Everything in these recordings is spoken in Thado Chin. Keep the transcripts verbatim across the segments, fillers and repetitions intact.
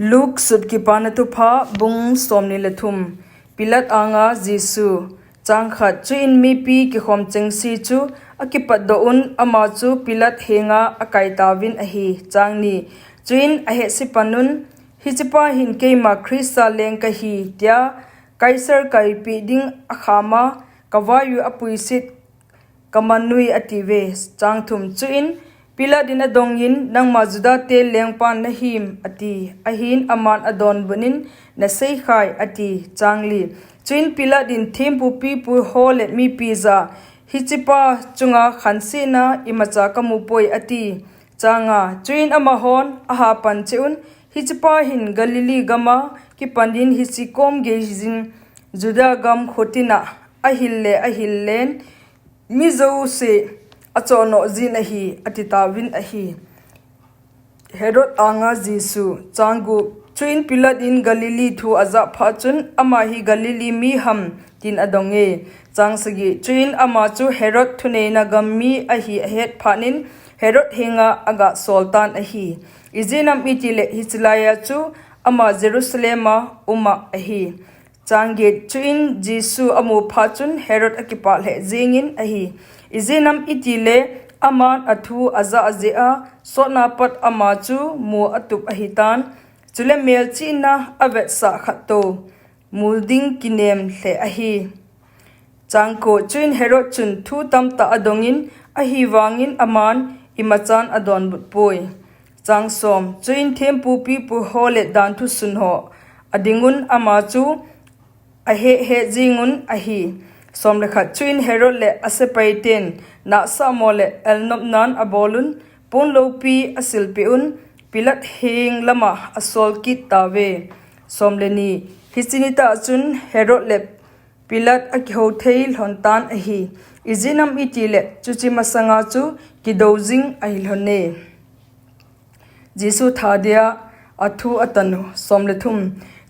Luke sut Kipana Thupha, bung somni le thum. Pilat anga Jesu. Chang khat. Chuin mipi kikhom chengse chu akipatdoh un, ama chu Pilat henga akai tauvin ahi. Chang ni. Chuin ahehse panun, "Hichepa hin keima Christa leng kahi, tia Kaisar kaipi ding akhama, kavaiyu apuiset kamanui," atiuve. Chang thum. Chuin Pilat in adongin, "Nangma Juda te lengpan nahim?" ati. Ahin aman adonbutnin, "Naseikhai," ati. Chang li. Chuin Pilat in thempu pipu ho le mipi jah a, "Hichepa chunga khansetna imacha kamupoi," ati. Chang nga. Chuin amahon ahapan cheh un, "Hichepa hin Galilee gama kipanin hiche kom geiyin Juda gam khotina ahil le ahil len, mi jouse achohnoh jin ahi," ati tauvin ahi. Herod anga Jesu. Chang gup. Chuin Pilat in Galilee thu ajah phat chun, "Ama hi Galilee mi ham?" tin adonge. Chang sagi. Chuin ama chu Herod thuneina gam mi ahi ahet phatnin, Herod henga aga sol tan ahi. Ijeh inem itile hiche laiya chu ama Jerusalem a uma ahi. Chang get. Chuin Jesu amu phat chun Herod akipah lheh jengin ahi. Ijeh inem itile aman athu ajah jeh a, sotna pat ama chu mu atup ahitan. Chule melchihna avetsah khat tou mu ding kinem lheh ahi. Chang ko. Chuin Herod chun thu tamtah adongin, ahivangin aman imachan adonbut poi. Chang som. Chuin thempu pipu ho le danthu sun ho adingun, ama chu ahehheh jingun ahi. Som le khat. Chuin Herod le asepaiten nahsahmo le elnopnan abolun, ponloupi asilpeh un, Pilat heng lama asol kit tauve. Som le ni. Hiche nitah chun Herod le Pilat akihou thei lhon tan ahi. Ijeh inem itile chuche masanga chu kidou jing ahi lhone. Jesu thadia athu atanu. Som le thum.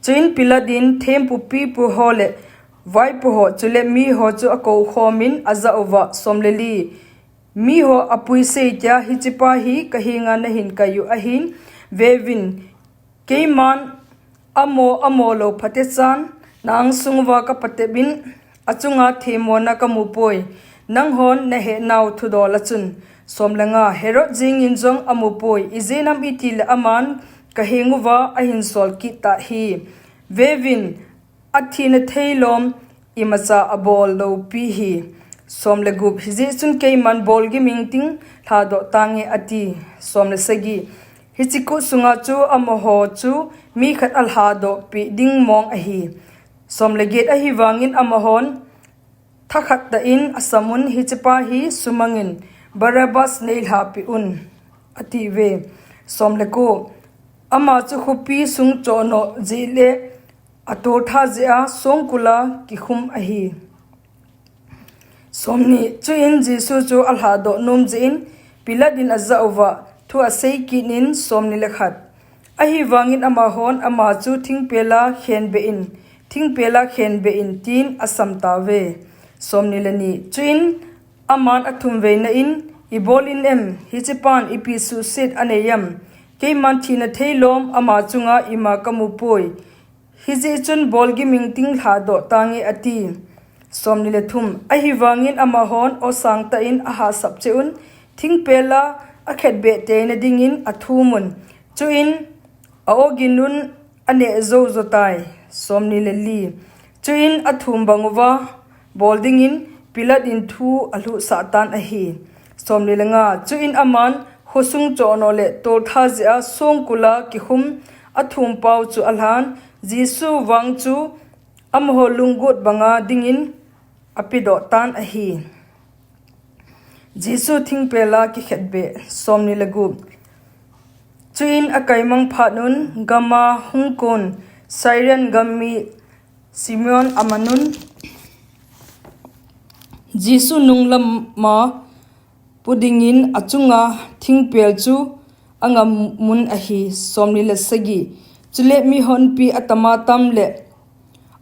Chuin Pilat in thempu pipu ho le vaipo ho chule mi ho chu akou khomin ajah uva. Som le li. Mi ho apuisei tia hichepa hi kahenga nahin kaiyu ahin, veuvin, keiman amo amo lou phatechan na angsung uva kapatepin, achunga themmona kamupoi, nanghon nahehnau thudol a chun. Som le nga. Herod jengin jong amupoi, ijeh inem itile aman kaheng uva ahin sol kit tah hi. Veuvin, athina theilom imacha abol loupi hi. Som le gup. Hijeh chun keiman bolgiming ting lhadoh tange ati. Som le sagi. Hiche kut sunga chu amaho chu mi khat alhadoh peh ding mong ahi. Som le get. Ahivangin amahon, thakhat tah in asamun, hichepa hi sumangin, Barabbas neilhapeh un, atiuve. Som le ko. Ama chu khopi sung chohnoh jeh le atoltha jeh a songkul a kikhum ahi. Som ni. Chuin Jesu chu alhadoh nom jeh in Pilat in ajah uva, thu asei kit in. Som ni le khat. Ahivangin amahon ama chu thingpel a khenbeh in, thingpel a khenbeh in, tin asam tauve. Som ni le ni. Chuin aman athumveina in, Ibol in em, hichepan ipi suhset anei em? Keiman thina theilom ama chunga ima kamupoi. Hijeh chun bolgiming ting lhadoh tange ati. Som ni le thum. Ahivangin amahon aw sangtah in ahahsap cheh un, thingpel a akhetbeh teina dingin athumun. Chuin a-ogin un aneh jou jotai. Som ni le li. Chuin athum bang uva bol dingin Pilat in thu alhuhsah tan ahi. Som ni le nga. Chuin aman khosung chohnoh le toltha jeh a songkul a kikhum athumpau chu alhan, Jesu vang chu amaho lunggot banga dingin apedoh tan ahi. Jesu thingpel a kikhetbeh. Som ni le gup. Chuin akaimang phat un gama hungkon Cyrene gam mi Simeon amanun, Jesu nunglama pu dingin achunga thingpel chu angamun ahi. Som ni le sagi. Chule mihonpi atama tam le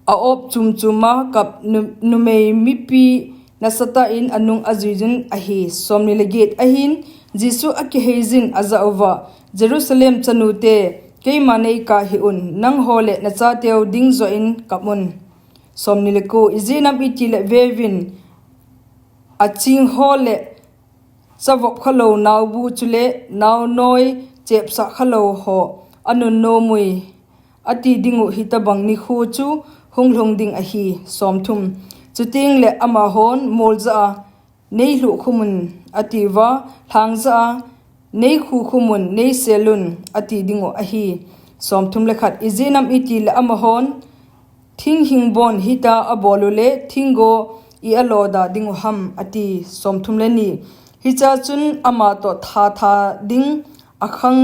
a-op chumchum a kap nu-, numei mipi nasatah in anung ajuijun ahi. Som ni le get. Ahin Jesu akiheijin ajah uva, Jerusalem chanute, keima neikah hih un, nangho le nachateu ding joh in kap un. Somni le ko, ijeh inem itile veuvin, aching ho le chavop khalou naobu chule naonoi chepsah khalou ho anunnom ui, ati dingu hitobang nikho chu hung lhung ding ahi. Somthum, chuteng le amahon moljah a, neilhuh khum un, atiuva, lhangjah a, neikhu khum un, neisel un, ati dingu ahi. Somthum le khat, ijeh inem itile amahon, thinghing bon hita abol ule, thinggo i aloda dingu ham, ati. Somthum le ni, hichea chun ama toh thatha ding akhang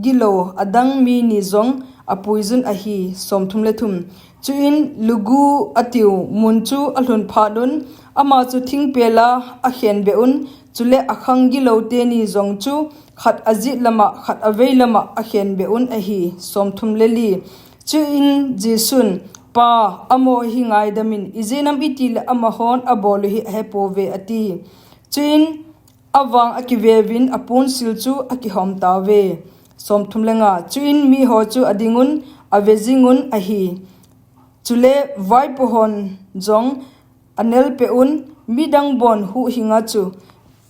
gilou adang mi ni jong apuijun ahi. Somthum le thum, chuin lugu atiu mun chu alhun phat un, ama chu thingpel a akhenbeh un, chule akhang gilou teni jong chu khat ajet lama, khat avei lama akhenbeh un ahi. Somthum le li, chuin Jesun, Pa, amaho hi ngaidam in, ijeh inem itile amahon abol u hi ahepouve, ati. Chuin avang akiveuvin aponsil chu akihom tauve. Somthum le nga, chuin miho chu adingun, avejingun ahi. Chule vaipo hon jong anelpeh un, midang bon huhhinga chu,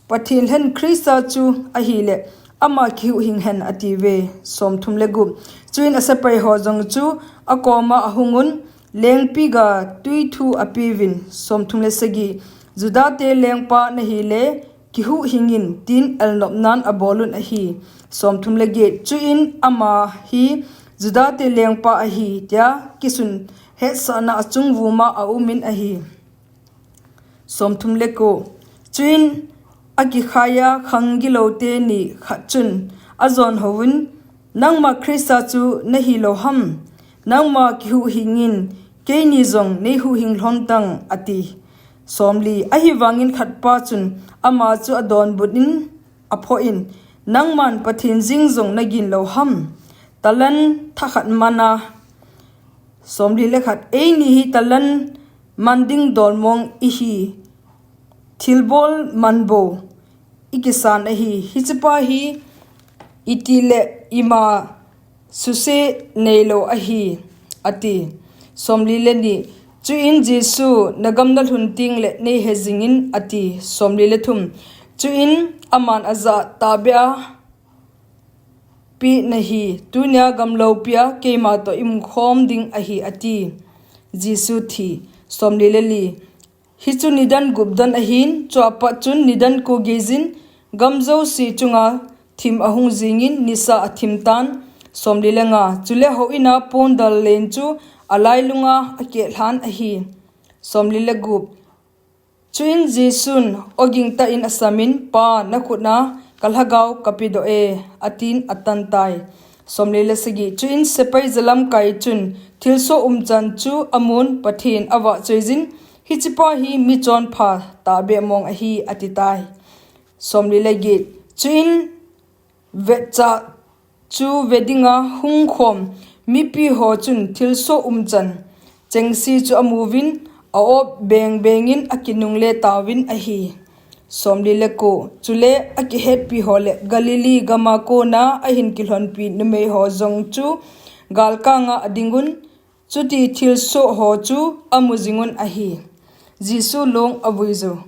Pathen lhen Christa chu ahile, ama kihuhhing hen, atiuve. Somthum le gup, chuin asepai ho jong chu akoma ahung un, lengpiga tui thu apeuvin. Somthum le sagi, Judate lengpa nahile, kihuhhing in, tin elnopnan abol un ahi. Somthum le get, chuin ama hi Judate lengpa ahi, tia kisun hetsahna achung vuma aumin ahi. Somthum le ko, chuin akikhaiya khang gilou teni khat chun ajon houvin, Nangma Christa chu nahilou ham? Nangma kihuhhing in, keini jong neihuhhing lhon tang, ati. Somli, ahivangin khatpa chun ama chu adonbut in aphoh in, Nangman Pathen jeng jong nagin lou ham? Talan thakhat mana, somli le khat, eini hi talan man ding dol mong ihi, thilbol man bou ikisan ahi, hichepa hi itile ima suse neilou ahi, ati. Somli le ni, chuin Jesu, nagam nalhun tengle neihejingin, ati. Somli le thum, chuin aman ajah, tahbeh a peh nahi, tunia gamloupia keima toh iumkhom ding ahi, ati. Jesu thi. Somli le li, hichu nidan gup don ahin, chua pat chun nidan ko geijin, gam jouse chunga thim ahung jingin, nisa athim tan. Somli le nga, chule houin a pondal len chu alailunga akehlhan ahi. Somli le gup, chuin Jesun oging tah in asamin, Pa, nakhut a kalhagao kapedoh e, atin atan tai. Somli le sagi, chuin sepai jalamkai chun thilsoh umchan chu amun Pathen avahchoiyin, Hichepa hi michonpha tahbeh mong ahi, ati tai. Somli le get, chuin vetcha chu ve dinga hungkhom mipi ho chun thilsoh umchan chengse chu amuvin, a-op bengbengin akinungle tauvin ahi. Somli le ko, chule akihetpi ho le Galilee gama kona ahin kilhonpi numei ho jong chu galkanga adingun, chuti thilsoh ho chu amu jingun ahi. Jesu long avuiju.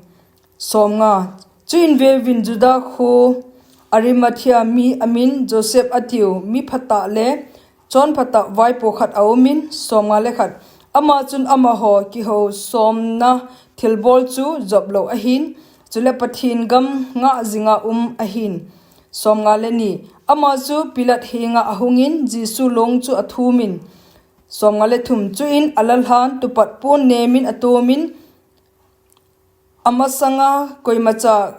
Somnga, chuin veuvin Juda kho Arimathea mi amin Joseph atiu mi phatah le chonphatah vaipo khat aumin, somnga le khat, ama chun amaho kihousomna thilbol chu joplou ahin, chule Pathen gam ngah jinga um ahin. Somnga le ni, ama chu Pilat henga ahungin Jesu long chu athumin. Somnga le thum, chuin alalhan tupat pon nemin atomin, amasanga koimacha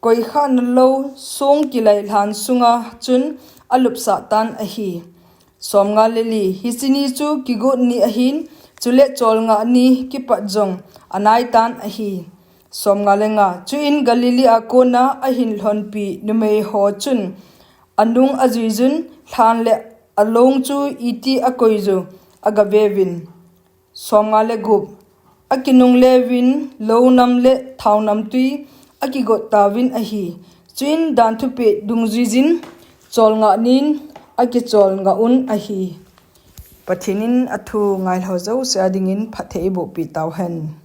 koikhahna lou song kilai lhan sunga chun alupsah tan ahi. Somnga le li, hiche ni chu kigot ni ahin, chule cholngah ni kipat jong anaitan ahi. Somnga le nga, chuin Galilee a kona ahin lhonpi numei ho chun anung ajuijun, lhan le along chu iti akoiju agaveuvin. Somnga le gup, akinungleuvin lounam le thaunamtui akigot tauvin ahi. Chuin dan thupeh dungjuijin cholngah nin akichol ngah un ahi. Pathen in athu ngailhah jouse adingin phatthei eiboh peh tauhen.